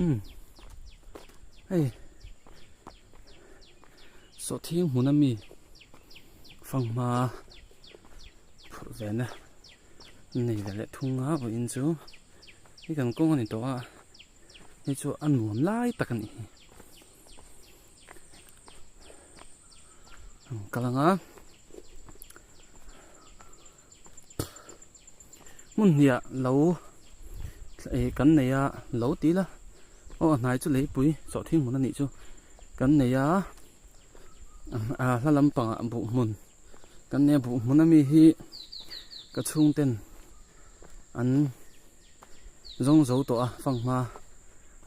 Umm hei sawhthing hmun ami fanghma phurh ve na nei ve leh thung a vawiin chu hei kan kawng a ni tawh a hei chu a nuam lai tak a nih hi an kal ang a. Hmun hniah lo ih kan nei a lo ti ila aw a hnai chu leipui sawhthing hmun a nih chu kan nei a a hla lampangah buh hmun kan nei a buh hmun ami hi ka chhungten an zawng zo tawh a fanghma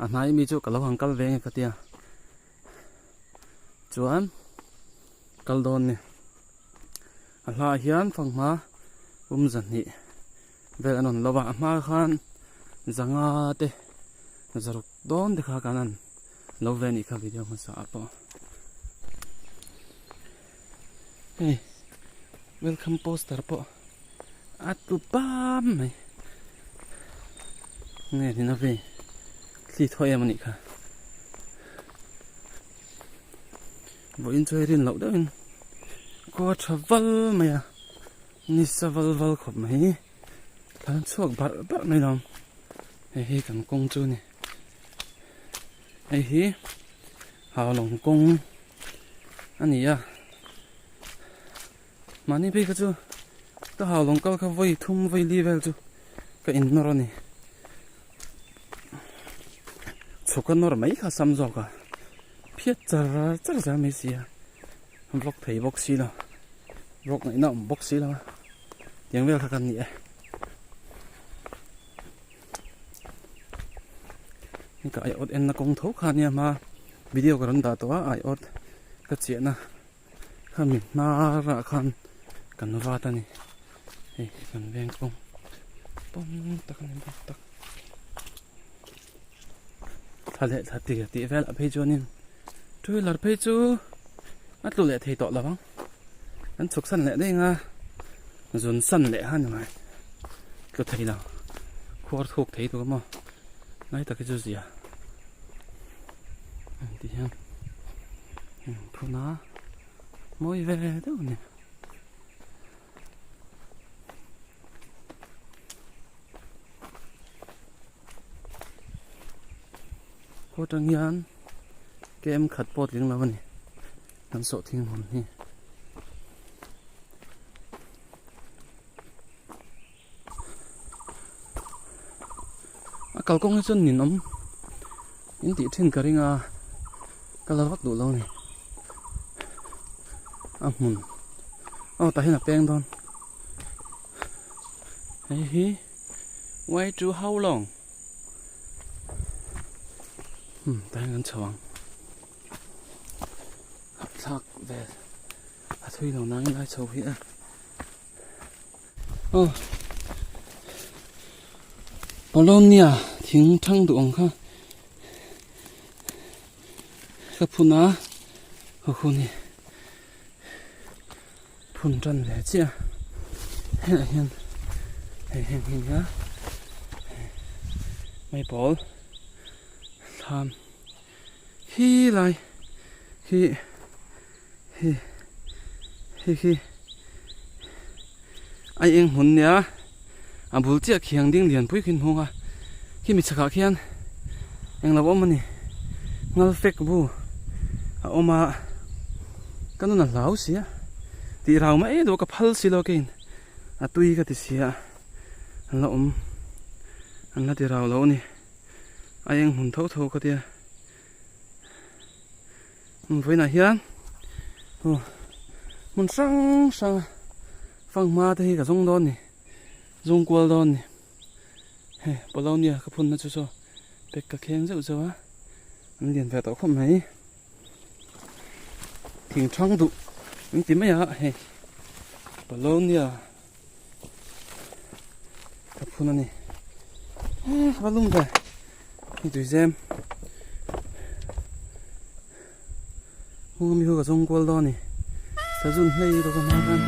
a hnai ami chu ka lo han kal ve nge ka tia chuan kal dawn a ni. A hlaah hian fanghma pum zahnih vel an rawn lo a a hma khan zanga te zaruk dawn te kha kan han lo ve anih kha video hmasa ah pawh hei welcome poster pawh a tlu pam mai nge ni na vei thli thaw em anih kha. Vawiin chu hei rin loh deuhin khua tha val mai a nisa val val khawp mai thlan chhuak barh barh mai lo hei hi kan kawng chu a ni hei hi haulawng kawng a ni a mahni phei kha chu ka haulawng kal kha vawi thum vawi li vel chu ka in nawr a ni chhuk a nawr mai kha sam zawk a. Phiat char char zel mai si a, vlog thei bawk si lo, vlog ngaihna awm bawk si lo a, tiang vel kha kan ni e. Hei ka aiawt enna kawng tho kha ania hma video ka rawn dah tawh a aiawt ka chiahna khami hnarah khan kan vat a ni hei kan veng kawng pawm tak a ni bawk tak. Thla leh thla tir tih velah phei chuanin two wheeler phei chu a tlu leh thei tawh lo ang an chhuk san leh daih ang a zun san leh han mai tlu thei lo khuar thuk thei tur maw lai tak hi chu zia ti hian phun a mawi ve deuh a ni. Khaw atang hian kem khat pawh tling lo a ni kan sawhthing hmun hi. A kalkawng hi chuan ninawm in tih thin ka ring a ka la vak duh lo a ni a hmun aw tah hian a peng dawn hei hi why to how long hmm tah hian kan chho ang hahthlak vel a thui lo nangin lai chho hi a. Aw Polonia thing thang duh ang kha ka phun a haw hun hi phun tan ve chiah a hetah hian hei heng hi nia maipawl thlam hi lai hi. Hei hei hi a eng hmun nia a bul chiah khiang ding lian pui khi an hung a khimi chhakah khian englo awm a ni ngal fek bu a awm a ka nun a hlau si a tih rau mai duh ka phal si lo keiin a tui ka ti si a an la awm an la ti rau lo a ni a eng hmun tho tho ka tia. Vawiinah hian aw hmun hrang hrang fanghma te hi ka zawng dawn a ni zawng kual dawn a ni hei polonia ka phun na chu saw bag ka kheng zeuh zeuh a an lian ve tawh khawp mai thing thang duh an ti mai a hei polonia ka phun a ni eh va lum ve ni tui zem hung ami hu ka zawng kual dawn a ni sazun hlei bawk a hma khan.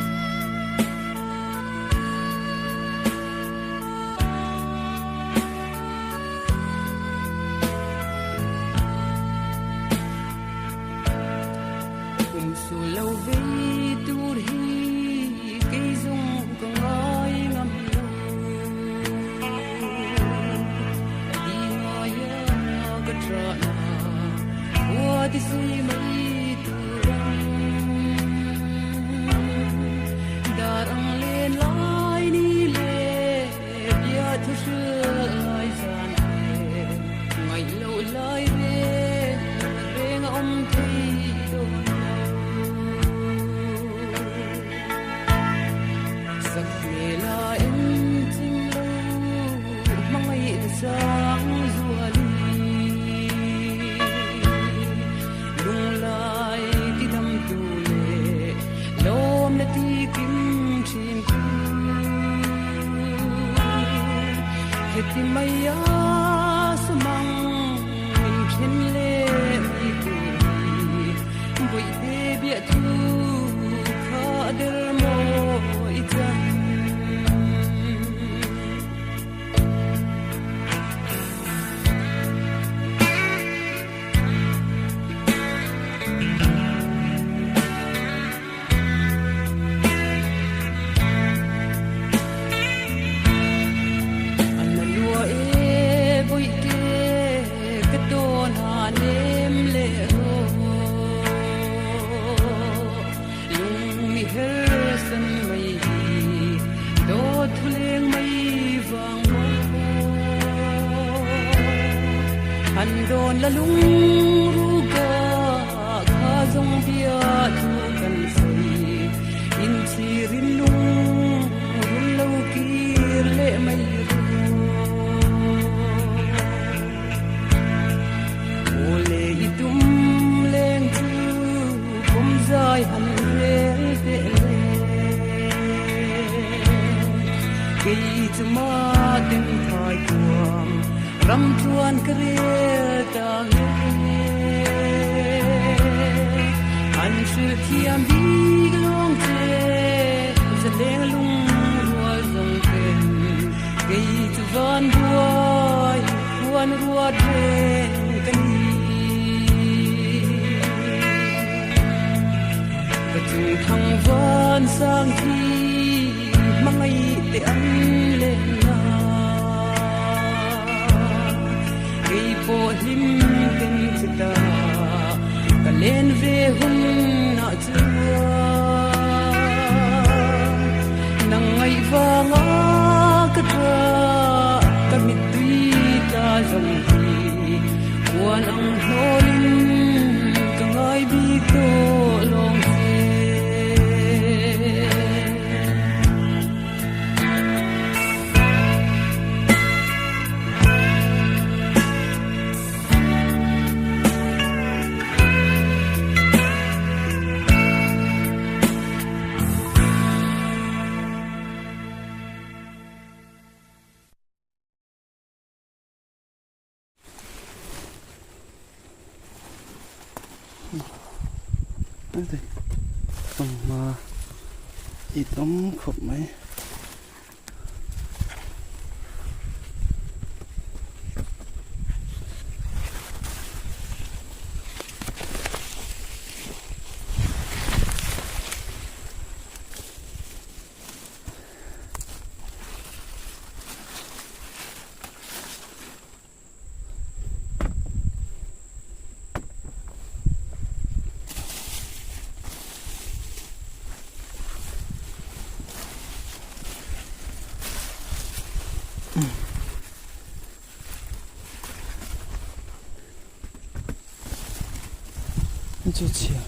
Fanghma i tam khawp mai. Chu chhia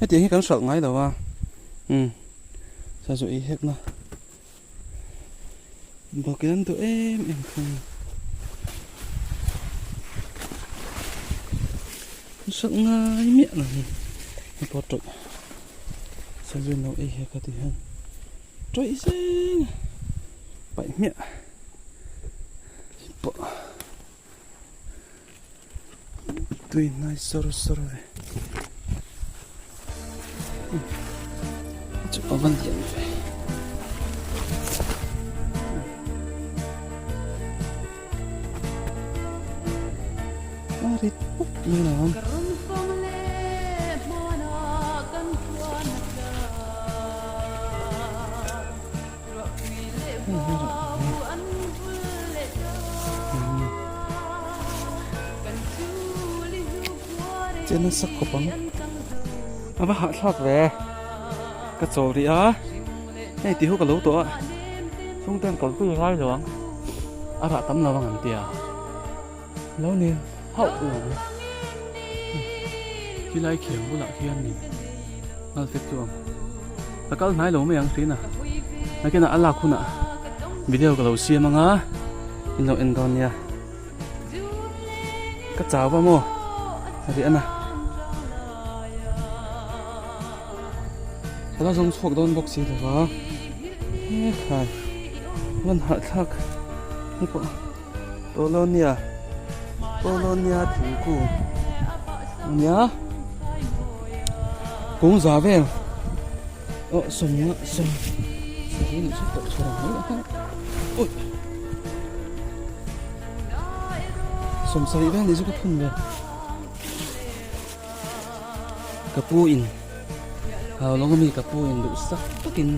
hetiang hi kan hralh ngai lo a umm sa chu ei hek na bawk in an duh em em thung an hralh ngai miah lo ni a pawh tawih sa chu an lo ei hek a ti hian tawih zel paih hmiah. Pawh tui hnai sawr sawr ve chu a van lian ve. rit pup mai lo ang. Che nasa khawp ang a va hahthlak ve ka chawl rih a hei tih ho ka lo tawh a chhungten kalpui a ngai lo ang a rah tam lo ang an tia. Lo ni hauh lo ang. Khilai khiang bulah khian ni nghal fek chu ang. Ka kal hnai lo mai ang hrin a. Nakinah a lak hunah video ka lo siam anga in lo en dawn nia. Ka chau va maw a ri ana. Ka la zawng chhuak dawn bawk si lo va. He khai van harh thlak ni pawh. Polonia Polonia thingkung ania kung za vel aw sawmnga sawm sarih nih chu tawh chhuah ang mai a ui sawmsarih vel nih chu ka phun ve ka pu in hau lawng ami ka pu in duh sak takin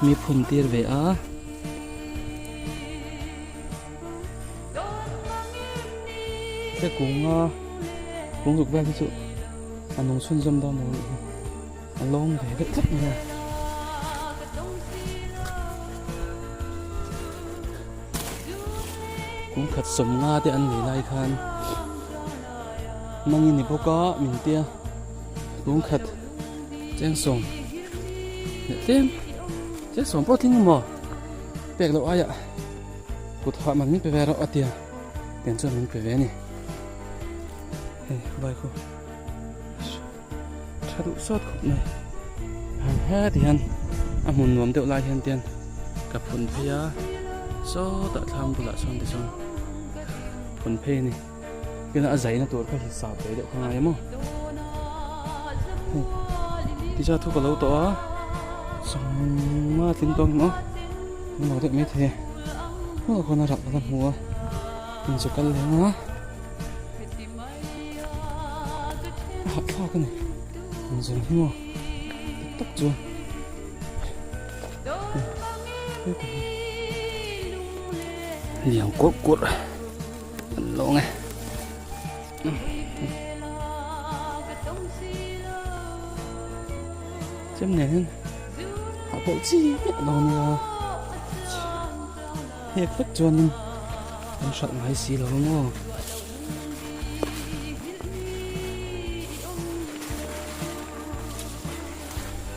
mi phun tir ve a. He kunga kung ruk vel hi chu a nung chhunzawm dawn lo anih hi a lawng ve deuh tlat mai a. Kung khat sawmnga te an nei lai khan mangin ni bawk a min tia kung khat cheng sawm leh tlem cheng sawm pawh tling maw pek loh aiah. Kut hah man min pe ve rawh a tia tiang chuan min pe ve a ni. Hei bike ho tha duh sawt khawp mai. Han heti hian a hmun nuam deuh lai hian tian ka phun phei a sawtah thlam bulah sawn tichuan phun phei a ni. Tuna a zaina tur kha hi sap ve deuh kha ngai maw. Hei tisa thu ka lo tawh a sawma tling tawng maw an lo deuh mai thei e hmuh khawn a rah ka la hmu a in chu kal leng a a hahthlak a ni an zun hi maw dik tak chuan liang kurh kurh. An lawng e. Chem nen hian a pawlh chi miah lo nia. Hek vek chuanin an hralh ngai si lo maw.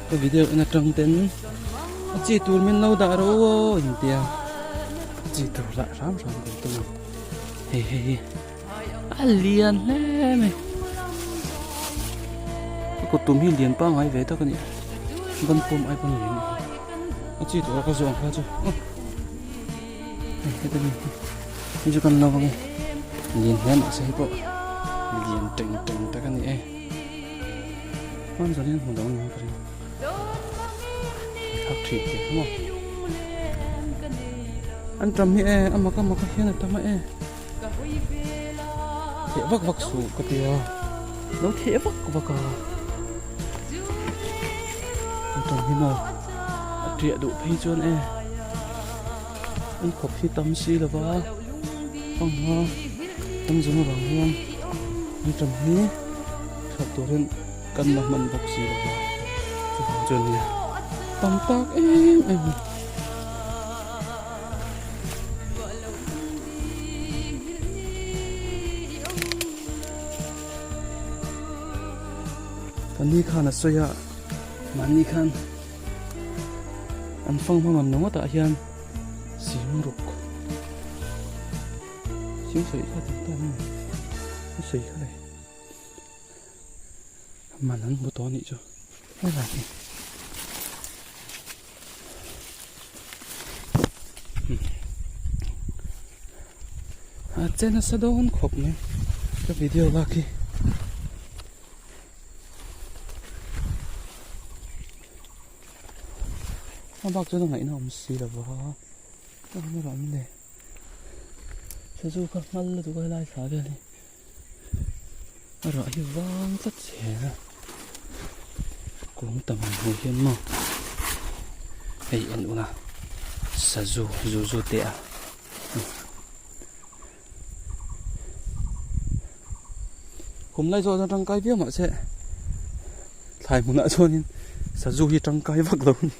Ka video en atang ten a chi tur min lo dah rawh aw intia chi tur lah hram hram kan tum ang hei hei hi a lian hle mai ka kut tum hi lian pangngai ve tak a ni ban pawm ai pawn lian a chi tur a ka zawng kha chu hei heta mi hi chu kan lo ang e lian hle mahse hei pawh lian teng teng tak a ni e. Hman zawh hian hmu dang ni ka ring. Thlak thin teh maw. An tam hi e a mak a mak a hian a tam a e. Theh vak vak suh ka ti a. Lo theh vak vak a. An tam hi maw. A tiah duh phei chuan e. An khawp hi tam si lova. Pangha tam zawng avang hian an tam hi. That turin kan la hman bawk si lo va, chuvang chu ania tam tak em em a. Ka ni khan a sawi a, mahni khan an fang hma man lo ngawtah hian singruk. Thil sawi kha tak tak a ni, a sawi kha le. Man an hmu tawh a nih chu helai hi. A che nasa dawn khawp mai ka video lak hi. A bak chuan a ngaihna awm si lo va. Ka han rawh ang le. Sazu kha hmal lutuk a helai thla vel hi. A rah hi vang tlat zel a, kung tam ang hmuh hian maw hei en ula sazu zu zu te a kum lai zawh chuan tangkai viau mahse thlai hmunah chuanin sazu hi tangkai vak lo a ni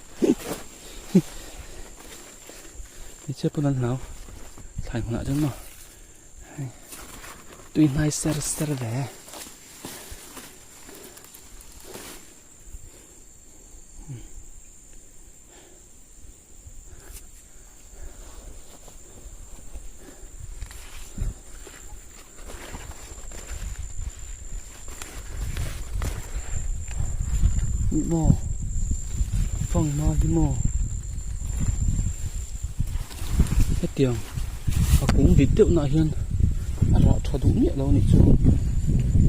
hmeichhia pawn an hlau thlai hmunah chuan maw. Tui hnai ser ser ve. Maw fanghma hi maw hetiang a kung bit deuh nah hian a rah tha duh miah lo anih chu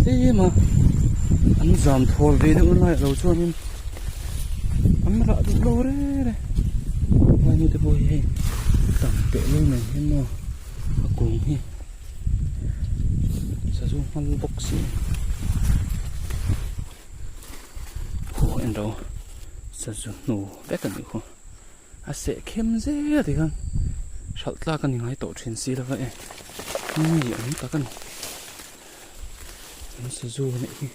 tlem a an zam thawl ve deuh na lai ah lo chuanin an rah duh lo reng reng a nu te pawh hi hei tam teh lul mai hian maw a kung hi. Sazu hmal bawk si khaw en ro sazu hnu vek a nih khu a seh khem zel ti khan hralh tlak a ni ngai tawh thin si lova e mi ang tak a ni an sazu neih hi.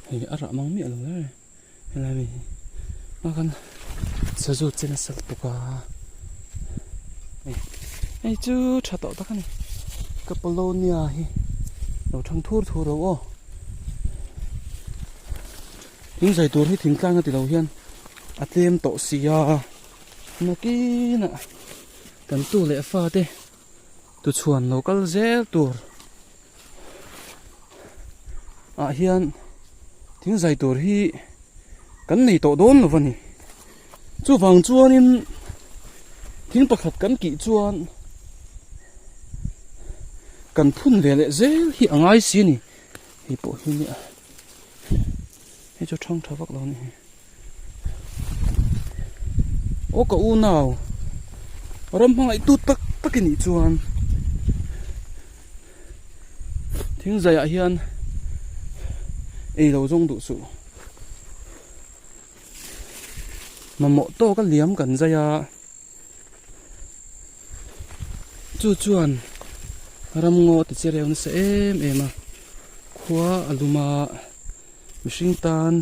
Hei a rah mang miah lo hle helai mi hi a kan sazu che nasa lutuk a hei chu tha tawh tak a ni ka polonia hi lo thang thur thur lo aw thing zai tur hi thingtlang a ti lo hian a tlem tawh si a nakinah kan tu leh fa te tuchhuan lo kal zel tur. Ah hian thing zai tur hi kan nei tawh dawn lo a ni chuvang chuanin thing pakhat kan kih chuan kan phun ve leh zel hi a ngai si a ni hei pawh hi nia hei chu thang tha vak lo a ni aw ka unau ram hmangaih tu tak tak i nih chuan. Thingzaiah hian ei lo zawng duh suh. Mamawh tawk a liam kan zai a, chu chuan ramngaw ti che reu nasa em em a, khua a lum a, mihring tan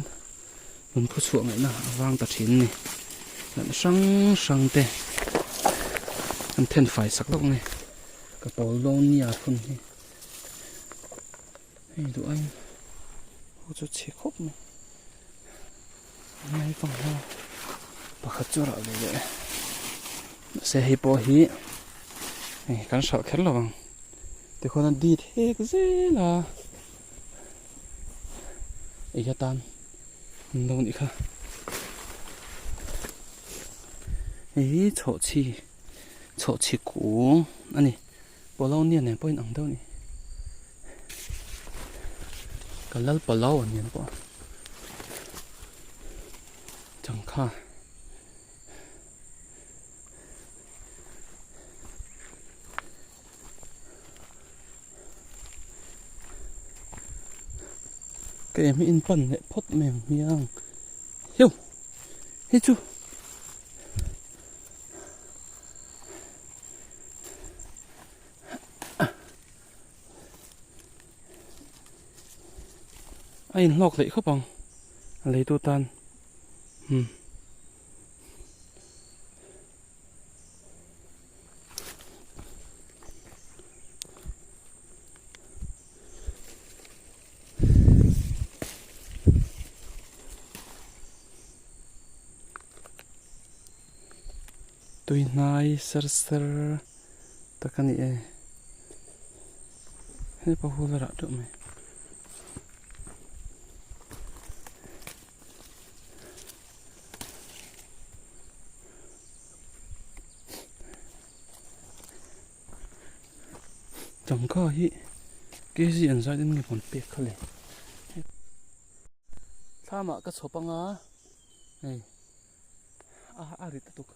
nun khaw chhuah ngaihna a vang ta thin a ni. Natna hrang hrang te an then fai sak hlauh mai. Ka pawl dawn nia phun hi hei duh aiin ho chu chhe khawp mai ngai vang ho pakhat chu rah ve leh mahse hei pawh hi hei kan hralh kher lo ang tikhuan a dit hek zel a ei atan an lo nih kha hei hi chhawhchhi. Chhawhchhi kung a ni. Polonia nen pawh a inang deuh a ni. Ka lal palo a nen pawh changkha. Ka em hi in pan leh phawt mai ang hmiang. Hiu! Hei chu. A inhlawk hleih khawp ang a leitu tan umm. Tui hnai ser ser tak a ni e hepa hul a rah teuh mai. Tangka hi kg an zat in nge pawn pek kha le. Thlamah ka chhawp anga hei a a rit lutuk.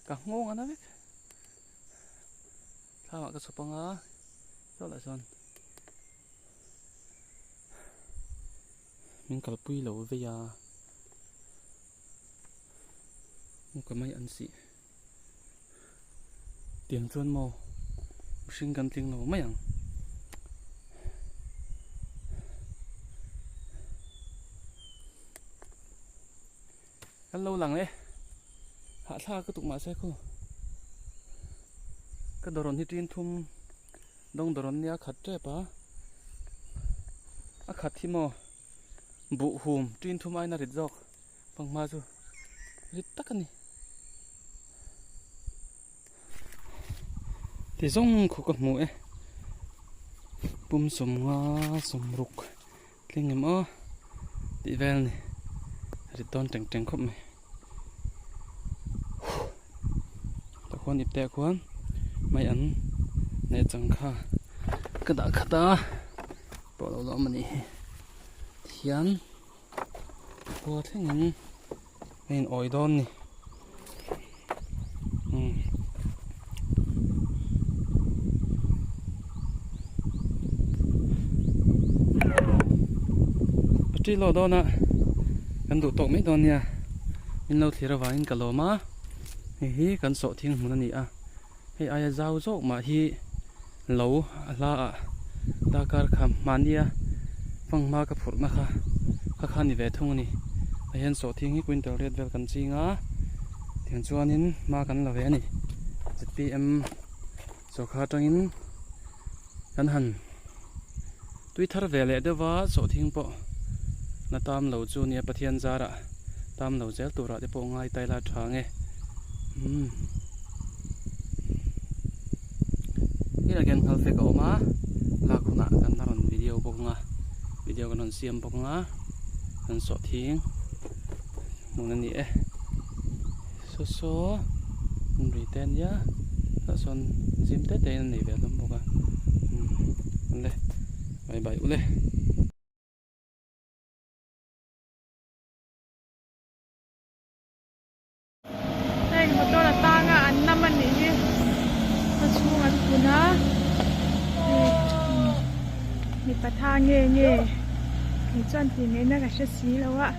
Ka nghawng a na vek. Thlamah ka chhup anga saw lah chuan min kalpui lo vei a hmu ka mai an sih tiang chuan maw mihring kan tling lo mai ang. Kan lo lang e hahthlak ka tuk mahse khu ka dawrawn hi tin thum dawng dawrawn nia khat tep a a khat hi maw buh hum tin thum aina rit zawk fanghma chu rit tak a ni ti zawng khu ka hmu e pum sawmnga sawmruk. Tling em aw tih vel ni rit dawn teng teng khawp mai tah khuan ipte ah khuan mai an leh chang kha ka dah khat a pawh lo la awm a nih hi tihian khua thlengin a in awi dawn a ni. Patri lawh dawn a kan duh tawk mai dawn nia min lo thlir avangin ka lawm a hei hi kan sawh thing hmun a ni a hei aia zau zawk mah hi lo a hla ah darkar kha mahnia fanghma ka phurh na kha kha kha a ni ve thung a ni tah hian sawhthing hi quintal riat vel kan ching a tiang chuanin hma kan la ve a ni zpm sawrkar atangin kan han tui thar ve leh deuh va sawhthing pawh la tam lo chu nia Pathian zarah tam lo zel turah te pawh ngai taila tha nge umm helai hian nghal fek a awm a lak hunah kan la rawn video bawk ang a video kan rawn siam bawk ang a kan sawhthing hmun a ni e saw saw an ri te ania tah sawn zim te te in an nei ve hlawm bawk a umm awle bye bye ule. Heng motor a tang a an nam a nih hi a chhung an kun a hei mipa tha nge nge kei chuan tih ngaihna ka hre si lo a.